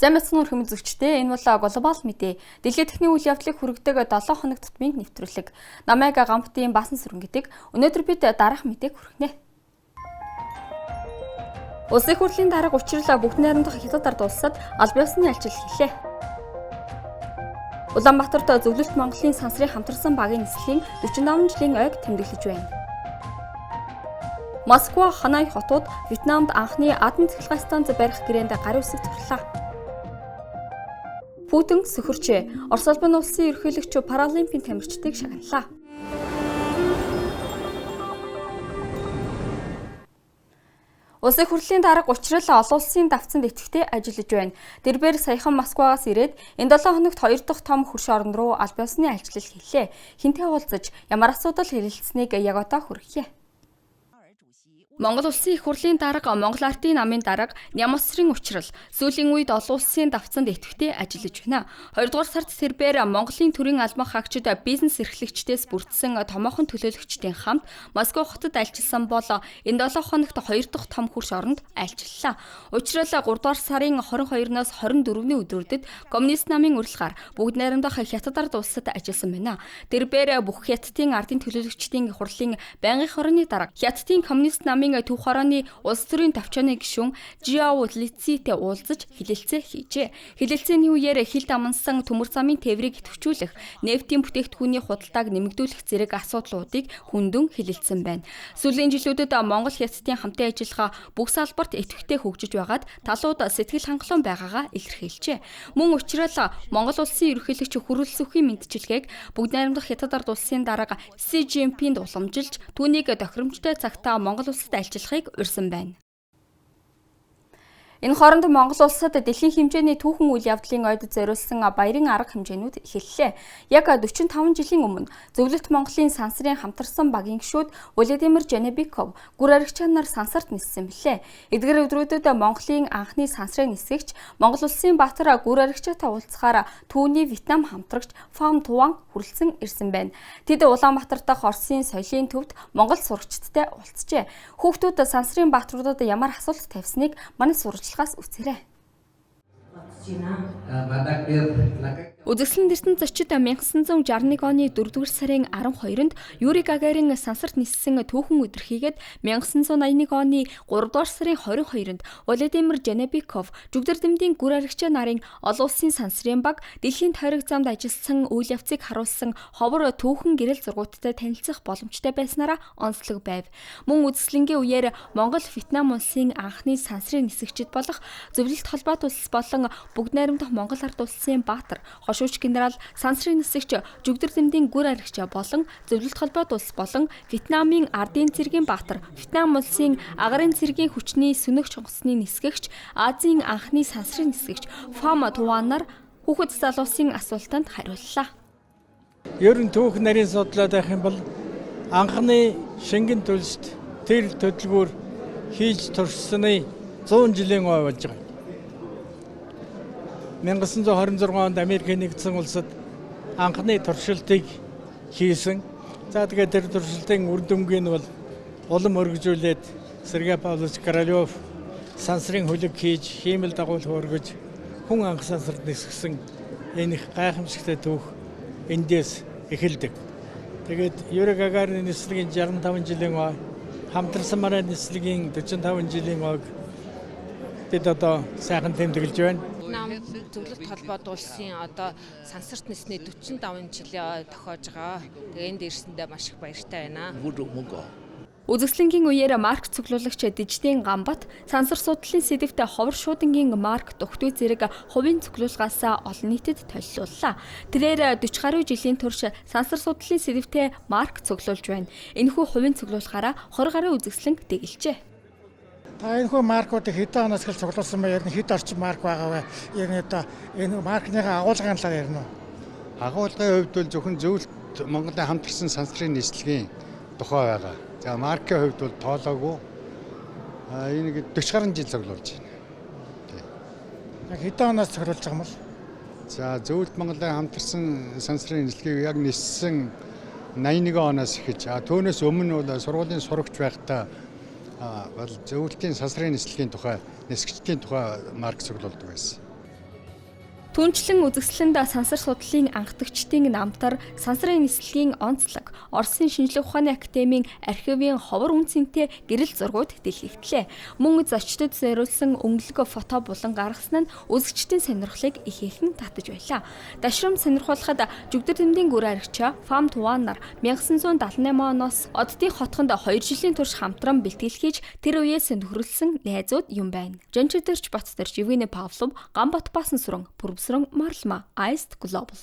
Сайн байцгаана уу хүм үзэгчдээ. Энэ бол Глобал мэдээ. Дэлхийн техникийн үйл явдлыг хүргэдэг 7 хоног тутмын нэвтрүүлэг. Намайг Гамбтын Баасан сүрэн гэдэг. Өнөөдөр бид дараах мэдээг хүргэнэ. Улсын их хурлын дарга учрал бүгд найрамдах Хятад ард улсад аль биесны альчил хийлээ. Улаанбаатарт Зөвлөлт Монголын сансрын хамтарсан багийн нислэгийн 45 жилийн ойг тэмдэглэж байна. Москва, Ханой хотууд Вьетнамд анхны атом цахилгаан станц барих гэрээнд гар үсэг зурлаа. Путин сөхөрчээ. Орос улбан улсын ерөнхийлөгч паралимпийн тамирчдыг шагналаа. Улсын их хурлын дарга учрал олон улсын давцанд идэвхтэй ажиллаж байна. Дэрбээр саяхан Москвагаас ирээд энэ 7 хоногт 2 дахь том хөрш орн руу аль биесны альчлал хийлээ. Хинтээ уулзаж ямар асуудал хэлэлцсэнийг яг одоо хүргье. Монгол Улсын их хурлын дарга, Монгол Ардын намын дарга Нямсрын учрал сүүлийн үед олон улсын давцанд идэвхтэй ажиллаж байна. 2 дугаар сард тэрбээр Монголын төрийн албан хаагчид бизнес эрхлэгчдээс бүрдсэн томоохон төлөөлөгчдийн хамт Москва хотод альчилсан бол энэ 7 хоногт 2 дахь том хөрш оронд альчиллаа. Учрал 3 дугаар сарын 22-ноос 24-ний өдрүүдэд Коммунист намын урилгаар бүгд найрамдах Хятад ард улсад ажилласан байна. Тэрбээр бүх Хятадын ардын төлөөлөгчдийн хурлын байнгын хорооны дарга Хятадын Коммунист намын төв хорооны улс төрийн товчооны гишүүн Жиао Лицитэй уулзаж хэлэлцээ хийжээ. Хэлэлцээний үеэр хил дамнасан төмөр замын тээврийг идэвхжүүлэх, нефтийн бүтээгдэхүүний худалдааг нэмэгдүүлэх зэрэг асуудлуудыг хүндэн хэлэлцсэн байна. Сүүлийн жилүүдэд Монгол Хятадын хамтын ажиллагаа бүх салбарт идэвхтэй хөгжиж байгаад талууд сэтгэл хангалуун байгаагаа илэрхийлжээ. Мөн учрал Монгол улсын ерөнхийлөгч хүрэлцүүхийн мэдчилгээг бүгд найрамдах Хятад ард улсын дарга Си Цзиньпинд уламжилж түүнийг тохиромжтой цагтаа Монгол улсад альчлахыг урьсан байна. Энэ хооронд Монгол улсад дэлхийн хэмжээний түүхэн үйл явдлын ойд зориулсан баярын арга хэмжээнүүд эхэллээ. Яг 45 жилийн өмнө Зөвлөлт Монголын сансрын хамтарсан багийн гишүүд Владимир Жанибеков гүр аригчаанаар сансарт ниссэн билээ. Эдгээр өдрүүдэд Монголын анхны сансрын нисгэгч Монгол улсын баатар гүр аригчаатай уулзахаар түүний Вьетнам хамтрагч Фам Туан хүрэлцэн ирсэн байна. Тэд Улаанбаатар дахь Оросын соёлын төвд Монгол сурагчдтай уулзжээ. Хүүхдүүд сансрын баатруудад ямар асуулт тавьсныг манай сурагч үзээрэй. Үзэсгэлэн дэрсэн зочид 1961 оны 4-р сарын 12-нд Юрий Гагарин сансарт ниссэн түүхэн өдөр хийгээд 1981 оны 3-р сарын 22-нд Владимир Жанибеков Жүгдэр дэмдийн гүр аригчаа нарын олон улсын сансрын баг дэлхийн тойрог замд ажилласан үйл явцыг харуулсан ховор түүхэн гэрэл зургуудтай танилцах боломжтой байснараа онцлог байв. Мөн үзэсгэлэнгийн үеэр Монгол Вьетнам улсын анхны сансрын нисгэгчид болох Зөвлөлт холбоот улс болон бүгд найрамдах Монгол ард улсын баатар хошууч генерал сансрын нисгэгч Жүгдэр дэмдийн гүр аригчаа болон Зөвлөлт холбоот улс болон Вьетнамын ардын цэргийн баатар, Вьетнам улсын агарын цэргийн хүчний сөнөөгч онгоцны нисгэгч, Азийн анхны сансрын нисгэгч Фам Туанаар хүүхэд залуусын асуултанд хариуллаа. Ер нь түүх нарийн судлаад байх юм бол анхны шингэн төлсөд тэр төлөлгөөр хийж туршсаны 100 жилийн ой болж байгаа. 1926 онд Америкийн нэгдсэн улсад анхны туршилтыг хийсэн. За тэгээд тэр туршилтын үр дүнгийн нь бол улам өргөжүүлээд Сергей Павлович Королёв сансрын хөлөг хийж, хиймэл дагуулх өргөж, хүн анх сансарт нисгсэн энэ их гайхамшигтай түүх эндээс эхэлдэг. Тэгээд Юрий Гагарины нислэгийн 65 жилийн ой, хамтарсан манай нислэгийн 45 жилийн ойг бид одоо сайхан тэмдэглэж байна. Вьетнам Зөвлөлт холбоот улсын одоо сансарт нисний 45 жилийн тохиож байгаа. Тэгээ энд ирсэндээ маш их баяртай байна. Үзэсгэлэнгийн үеэр марк цуглуулагч Диждийн Гамбат сансар судлалын сэдэвт ховор шуудангийн марк дугтуй зэрэг хувийн цуглуулгаас олон нийтэд толилууллаа. Тэрээр 40 гаруй жилийн турш сансар судлалын сэдэвтээ марк цуглуулж байна. Энэхүү хувийн цуглуулгаараа 20 гаруй үзэсгэлэн дэгэлжээ. Та энэхүү маркуудыг хэдэн оноос эхэлж цуглуулсан бэ? Ер нь хэд орчим марк байгаа вэ? Ер нь одоо энэ маркныхаа агуулгын талаар ярина уу? Агуулгын хувьд бол зөвхөн Зөвлөлт Монголын хамтарсан сансрын нислэгийн тухай байгаа. За маркийн хувьд бол тоолоогүй. Энэ 40 гаруй жил цуглуулж байна. Яг хэдэн оноос цуглуулж байгаа юм бол? За Зөвлөлт Монголын хамтарсан сансрын нислэгийг яг ниссэн 81 оноос эхэлж, түүнээс өмнө бол сургуулийн сурагч байхдаа бол Зөвлөлтийн сансрын нислэгийн тухай, нисгчдийн тухай марк цуглуулдаг байсан. Түнчлэн үзэсгэлэнд сансар судлалын анхдагчдын намтар, сансрын нислэгийн онцлог, Оросын шинжлэх ухааны академийн архивын ховор үн цэнтэй гэрэл зургууд дэлхэгдлээ. Мөн зочдод зориулсан өнгөлөг фото булан гаргасан нь үзэгчдийн сонирхлыг ихээхэн татаж байлаа. Дашрам сонирхуулахад Жүгдэр тэмдийн гүр аригчаа Фам Туанаар 1978 оноос Оддын хотхонд 2 жилийн турш хамтран бэлтгэл хийж тэр үеэс нөхөрлөсөн найзууд юм байна. Жанчидэрч Баттэрч, Евгений Павлов, Ганбат Басан сүрэн, Пүрвсрэн Марлма, Аист Глобал.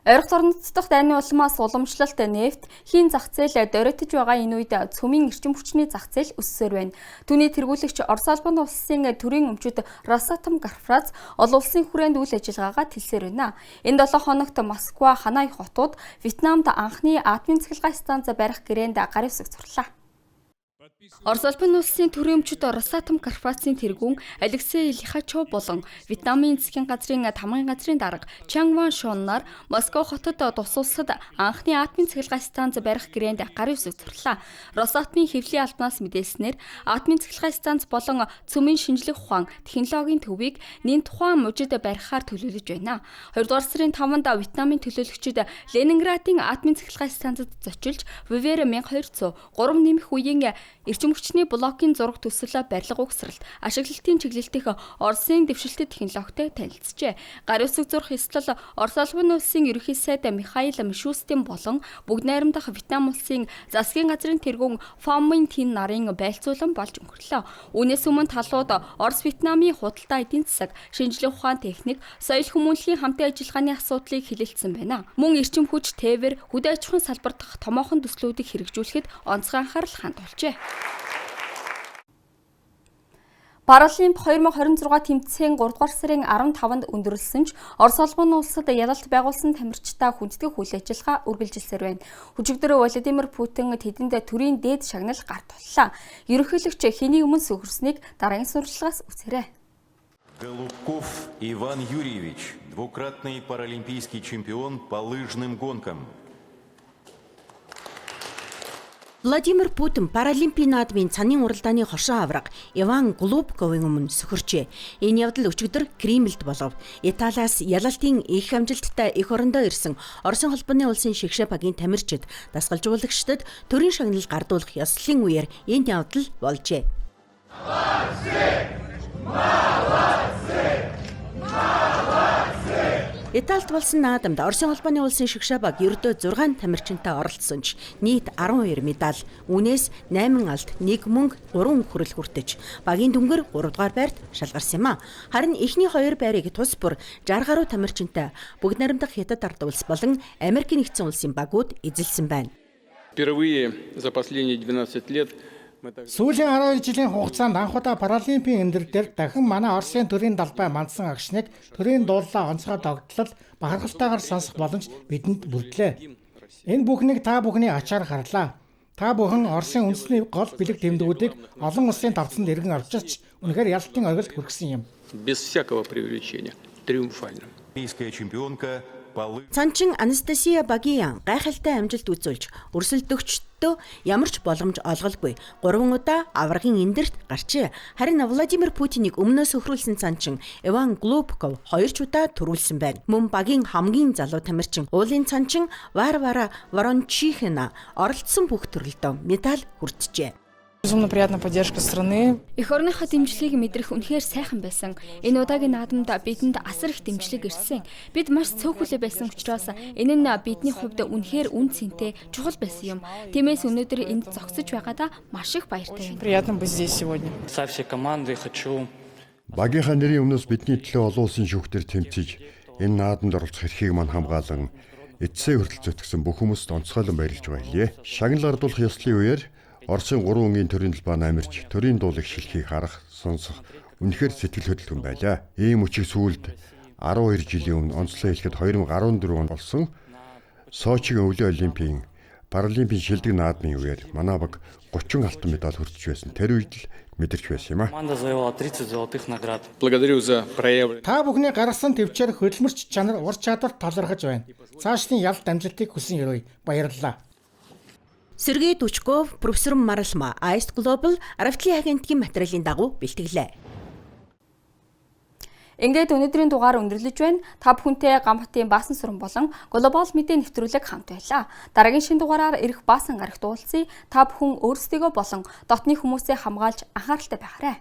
Ойрхон орнод дахь дайны улмаас уламжлалт нефть, хийн зах зээл дөрөтөж байгаа энэ үед цөмийн эрчим хүчний зах зээл өссөөр байна. Түүний тэргүүлэгч Орос улбан улсын төрийн өмчөд Росатом корпорац олон улсын хүрээнд үйл ажиллагаагаа тэлсээр байна. Энэ 7 хоногт Москва, Ханой хотууд Вьетнамд анхны атомын цахилгаан станц барих гэрээнд гар үсэг зурлаа. Орос улбан улсын төрийн өмчөд Росатом корпорацийн тэргүүн Алексей Лихачов болон Вьетнамын засгийн газрын тамгын газрын дарга Чан Ван Шоннаар Москва хотод тус улсад анхны атомын цахилгаан станц барих гэрээнд гар үсэг зурлаа. Росатомын хэвлэлийн албанаас мэдээлснээр атомын цахилгаан станц болон цөмийн шинжлэх ухаан технологийн төвийг нэн тухайн мужид барихаар төлөвлөж байна. 2 дугаар сарын 5-нд Вьетнамын төлөөлөгчид Ленинградын атомын цахилгаан станцад зочилж Вивер 1200 3 нэмэх үеийн эрчим хүчний блокийн зураг төсөл барилга угсралт, ашиглалтын чиглэлдэх Оросын дэвшилтэт технологитой танилцжээ. Гар үсэг зурх ёслол Орос улбан улсын ерөнхий сайд Михаил Мишустин болон бүгд найрамдах Вьетнам улсын засгийн газрын тэргүүн Фомын Тин нарын байлцуулан болж өнгөрлөө. Үүнээс өмнө талууд Орос Вьетнамын худалдаа эдийн засаг, шинжлэх ухаан, техник, соёл хүмүүнлэгийн хамтын ажиллагааны асуудлыг хэлэлцсэн байна. Мөн эрчим хүч, тээвэр, хөдөө аж ахуйн салбар дахь томоохон төслүүдийг хэрэгжүүлэхэд онцгой анхаарал хандуулжээ. Паралимп 2026 тэмцээн 3 дугаар сарын 15-нд өндөрлөсөн ч Орос улбан улсад ялалт байгуулсан тамирчдаа хүндэтгэх үйл ажиллагаа үргэлжилсээр байна. Хүчигдэр Владимир Путин тэдэнд төрийн дээд шагнал гар туллаа. Ерөнхийлөгч хэний өмнө сөхөрснийг дараагийн сурчлагаас үзээрэй. Голубков Иван Юрьевич, двукратный паралимпийский чемпион по лыжным гонкам. Владимир Путин Паралимпийн наадмын цанын уралдааны хошин авраг Иван Голубковын өмнө сөхөрчээ. Энэ явдал өчигдөр Кремльд болов. Италиас ялалтын их амжилттай эх орондоо ирсэн Оросын холбооны улсын шигшээ багийн тамирчид дасгалжуулагчдад төрийн шагнал гардуулах ёслолын үеэр энэ явдал болжээ. Италид болсон наадамд Оросын холбооны улсын шигшээ баг ердөө 6 тамирчинтай оролцсон ч нийт 12 медаль, үүнээс 8 алт, 1 мөнгө, 3 хүрэл хүртэж багийн дүнгээр 3 дугаар байрт шалгарсан юм а. Харин эхний 2 байрыг тус бүр 60 гаруй тамирчинтай бүгд найрамдах Хятад ард улс болон Америкийн нэгдсэн улсын багууд эзэлсэн байна. Впервые за последние 12 лет Сүүлийн 12 жилийн хугацаанд анх удаа Паралимпийн өндөр дээр дахин манай Оросын төрийн далбай мандсан агшныг төрийн дуулаа онцгой догдлол бахархалтайгаар сонсох боломж бидэнд бүрдлээ. Энэ бүхнийг та бүхний ачаар харлаа. Та бүхэн Оросын үндэсний гол бэлэг тэмдгүүдийг олон улсын тавцанд эргэн авчирч үнэхээр ялалтын оргилд хүргэсэн юм. Без всякого преувеличения, триумфально. Чемпионка Цанчин Анастасия Багиян гайхалтай амжилт үзүүлж өрсөлдөгчдөө ямар ч боломж олголгүй 3 удаа аваргын эндэрт гарчээ. Харин Владимир Путинийг өмнөөс хөхрүүлсэн цанчин Иван Голубков 2 ч удаа төрүүлсэн байна. Мөн багийн хамгийн залуу тамирчин уулын цанчин Варвара Ворончихина оролцсон бүх төрөлдөө медаль хүртжээ. Безумно приятна поддержка страны. Эх орныхоо дэмжлэгийг мэдрэх үнэхээр сайхан байсан. Энэ удаагийн наадамд бидэнд асар их дэмжлэг ирсэн. Бид маш цөөхөлөө байсан учраас энэ нь бидний хувьд үнэхээр үн цэнтэй чухал байсан юм. Тиймээс өнөөдөр энд зогсож байгаадаа маш их баяртай байна. Приятно быть здесь сегодня. Со всей команды хочу. Багийнхаа нэрийн өмнөөс бидний төлөө олон улсын шүүхтэр тэмцэж энэ наадамд оролцох эрхийг мань хамгаалан эцсээ хүртэл зүтгэсэн бүх хүмүүст онцгойлон баярлж байлээ. Шагнал ардуулах ёслолын үеэр Оросын 3 өнгийн төрийн далбаа амирч төрийн дуулыг шилхийг харах, сонсох үнэхээр сэтгэл хөдлөлтөн байлаа. Ийм үчиг сүүлд 12 жилийн өмнө онцлог хэлэхэд 2014 онд болсон Сочигийн өвлийн олимпийн паралимпийн шилдэг наадмын үеэр манай баг 30 алтан медаль хүртэж байсан. Тэр үед л мэдэрч байсан юм а. Команда завоевала 30 золотых наград. Благодарю за проявленное. Та бүхний гаргасан төвчээр хөдөлмөрч чанар, ур чадвар талархаж байна. Цаашдын ялалт амжилтыг хүсэн өрөөе. Баярлалаа. Сергей Тучков, профессор Маралма, Аист Глобал, Аравтлын агентгийн материалын дагуу бэлтгэлээ. Ингээд өнөөдрийн дугаар өндөрлөж байна. Та бүхэнтэй Ганбатын Баасан сүрэн болон Глобал мэдээ нэвтрүүлэг хамт байлаа. Дараагийн шинэ дугаараар ирэх Баасан гарагт уулзъя. Та бүхэн өөрсдийгөө болон дотны хүмүүсээ хамгаалж анхааралтай байгаарай.